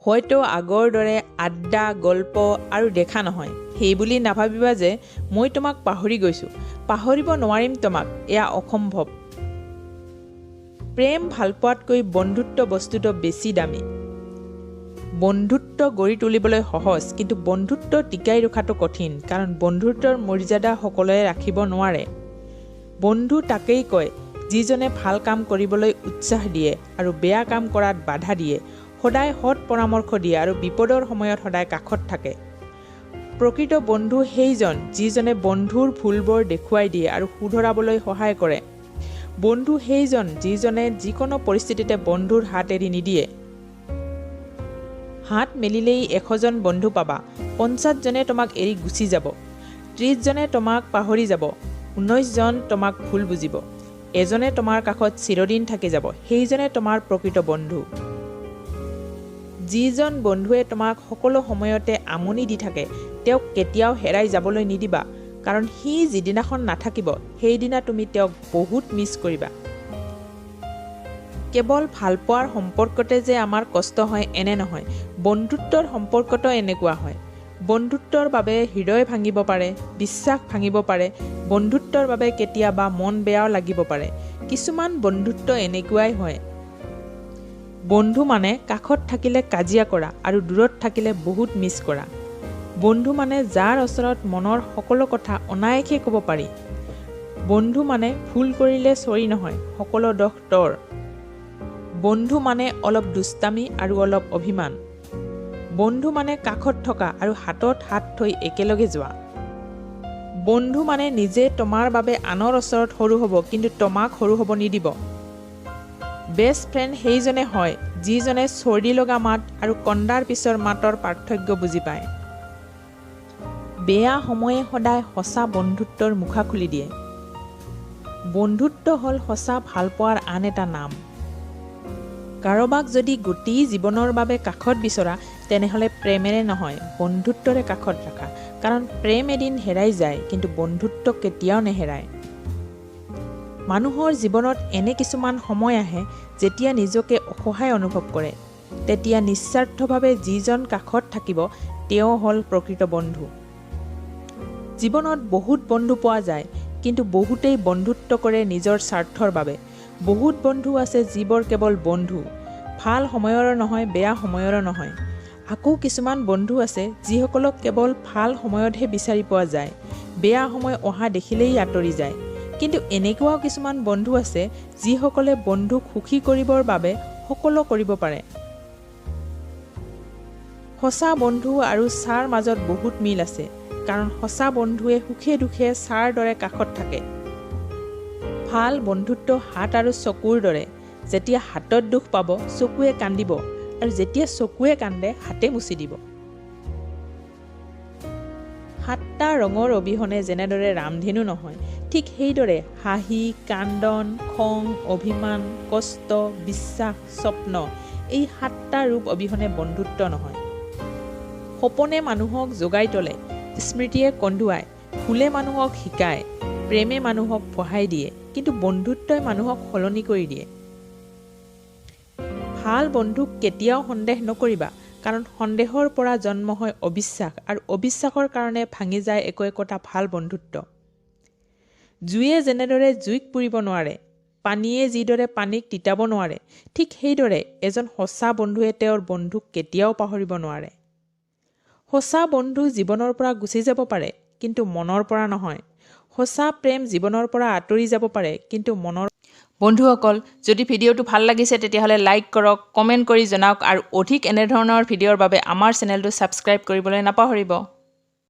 হয়তো আগৰ দৰে আড্ডা, গল্প আৰু দেখা নহয়। সেইবুলি নাভাবিবা যে মই তোমাক পাহৰি গৈছোঁ। পাহৰিব নোৱাৰিম তোমাক, এয়া অসম্ভৱ। প্ৰেম ভালপোৱাতকৈ বন্ধুত্ব বস্তুটো বেছি দামী। বন্ধুত্ব গঢ়ি তুলিবলৈ সহজ, কিন্তু বন্ধুত্ব টিকাই ৰখাটো কঠিন, কাৰণ বন্ধুত্বৰ মৰ্যাদা সকলোৱে ৰাখিব নোৱাৰে। বন্ধু তাকেই কয় যিজনে ভাল কাম কৰিবলৈ উৎসাহ দিয়ে আৰু বেয়া কাম কৰাত বাধা দিয়ে, সদায় সৎ পৰামৰ্শ দিয়ে আৰু বিপদৰ সময়ত সদায় কাষত থাকে। প্ৰকৃত বন্ধু সেইজন যিজনে বন্ধুৰ ভুলবোৰ দেখুৱাই দিয়ে আৰু শুধৰাবলৈ সহায় কৰে। বন্ধু সেইজন যিজনে যিকোনো পৰিস্থিতিতে বন্ধুৰ হাত এৰি নিদিয়ে। হাত মেলিলেই 100জন বন্ধু পাবা, 50জনে তোমাক এৰি গুচি যাব, 30জনে তোমাক পাহৰি যাব, 19জন তোমাক ভুল বুজিব, এজনে তোমাৰ কাষত চিৰদিন থাকি যাব, সেইজনে তোমাৰ প্ৰকৃত বন্ধু। যিজন বন্ধুৱে তোমাক সকলো সময়তে আমনি দি থাকে, তেওঁক কেতিয়াও হেৰাই যাবলৈ নিদিবা, কাৰণ সি যিদিনাখন নাথাকিব সেইদিনা তুমি তেওঁক বহুত মিছ কৰিবা। কেৱল ভালপোৱাৰ সম্পৰ্কতে যে আমাৰ কষ্ট হয় এনে নহয়, বন্ধুত্বৰ সম্পৰ্কতো এনেকুৱা হয়। বন্ধুত্বৰ বাবে হৃদয় ভাঙিব পাৰে, বিশ্বাস ভাঙিব পাৰে, বন্ধুত্বৰ বাবে কেতিয়াবা মন বেয়াও লাগিব পাৰে। কিছুমান বন্ধুত্ব এনেকুৱাই হয়। বন্ধু মানে কাষত থাকিলে কাজিয়া কৰা আৰু দূৰত থাকিলে বহুত মিছ কৰা। বন্ধু মানে যাৰ ওচৰত মনৰ সকলো কথা অনায়াসে ক'ব পাৰি। বন্ধু মানে ভুল কৰিলে চৰি নহয়, সকলো দোষ তোৰ। বন্ধু মানে অলপ দুষ্টামি আৰু অলপ অভিমান। বন্ধু মানে কাষত থকা আৰু হাতত হাত থৈ একেলগে যোৱা। বন্ধু মানে নিজে তোমাৰ বাবে আনৰ ওচৰত সৰু হ'ব, কিন্তু তোমাক সৰু হ'ব নিদিব। বেষ্ট ফ্ৰেণ্ড সেইজনে হয় যিজনে চৰ্দি লগা মাত আৰু কন্দাৰ পিছৰ মাতৰ পাৰ্থক্য বুজি পায়। বেয়া সময়ে সদায় সঁচা বন্ধুত্বৰ মুখা খুলি দিয়ে। বন্ধুত্ব হ'ল সঁচা ভালপোৱাৰ আন এটা নাম। কাৰোবাক যদি গোটেই জীৱনৰ বাবে কাষত বিচৰা, তেনেহ'লে প্ৰেমেৰে নহয়, বন্ধুত্বৰে কাষত ৰাখা, কাৰণ প্ৰেম এদিন হেৰাই যায়, কিন্তু বন্ধুত্ব কেতিয়াও নেহেৰায়। মানুহৰ জীৱনত এনে কিছুমান সময় আহে যেতিয়া নিজকে অসহায় অনুভৱ কৰে, তেতিয়া নিস্বাৰ্থভাৱে যিজন কাষত থাকিব তেওঁ হ'ল প্ৰকৃত বন্ধু। জীৱনত বহুত বন্ধু পোৱা যায়, কিন্তু বহুতেই বন্ধুত্ব কৰে নিজৰ স্বাৰ্থৰ বাবে। বহুত বন্ধু আছে যিবোৰ কেৱল বন্ধু, ভাল সময়ৰো নহয়, বেয়া সময়ৰো নহয়। আকৌ কিছুমান বন্ধু আছে যিসকলক কেৱল ভাল সময়তহে বিচাৰি পোৱা যায়, বেয়া সময় অহা দেখিলেই আঁতৰি যায়। কিন্তু এনেকুৱাও কিছুমান বন্ধু আছে যিসকলে বন্ধুক সুখী কৰিবৰ বাবে সকলো কৰিব পাৰে। সঁচা বন্ধু আৰু ছাঁৰ মাজত বহুত মিল আছে, কাৰণ সঁচা বন্ধুৱে সুখে দুখে ছাঁৰ দৰে কাষত থাকে। ভাল বন্ধুত্ব হাত আৰু চকুৰ দৰে, যেতিয়া হাতত দুখ পাব চকুৱে কান্দিব, আৰু যেতিয়া চকুৱে কান্দে হাতে মুচি দিব। সাতটা ৰঙৰ অবিহনে যেনেদৰে ৰামধেনু নহয়, ঠিক সেইদৰে হাঁহি, কান্দন, খং, অভিমান, কষ্ট, বিশ্বাস, স্বপ্ন, এই সাতটা ৰূপ অবিহনে বন্ধুত্ব নহয়। সপোনে মানুহক জগাই তোলে, স্মৃতিয়ে কন্দুৱায়, ভুলে মানুহক শিকায়, প্ৰেমে মানুহক বঢ়াই দিয়ে, কিন্তু বন্ধুত্বই মানুহক সলনি কৰি দিয়ে। ভাল বন্ধুক কেতিয়াও সন্দেহ নকৰিবা, কাৰণ সন্দেহৰ পৰা জন্ম হয় অবিশ্বাস, আৰু অবিশ্বাসৰ কাৰণে ভাঙি যায় একো একোটা ভাল বন্ধুত্ব। জুয়ে যেনেদৰে জুইক পুৰিব নোৱাৰে, পানীয়ে যিদৰে পানীক তিতাব নোৱাৰে, ঠিক সেইদৰে এজন সঁচা বন্ধুৱে তেওঁৰ বন্ধুক কেতিয়াও পাহৰিব নোৱাৰে। সঁচা বন্ধু জীৱনৰ পৰা গুচি যাব পাৰে, কিন্তু মনৰ পৰা নহয়। সঁচা প্ৰেম জীৱনৰ পৰা আঁতৰি যাব পাৰে, কিন্তু মনৰ। বন্ধুসকল, যদি ভিডিঅ'টো ভাল লাগিছে তেতিয়াহ'লে লাইক কৰক, কমেণ্ট কৰি জনাওক আৰু অধিক এনেধৰণৰ ভিডিঅ'ৰ বাবে আমাৰ চেনেলটো ছাবস্ক্ৰাইব কৰিবলৈ নাপাহৰিব।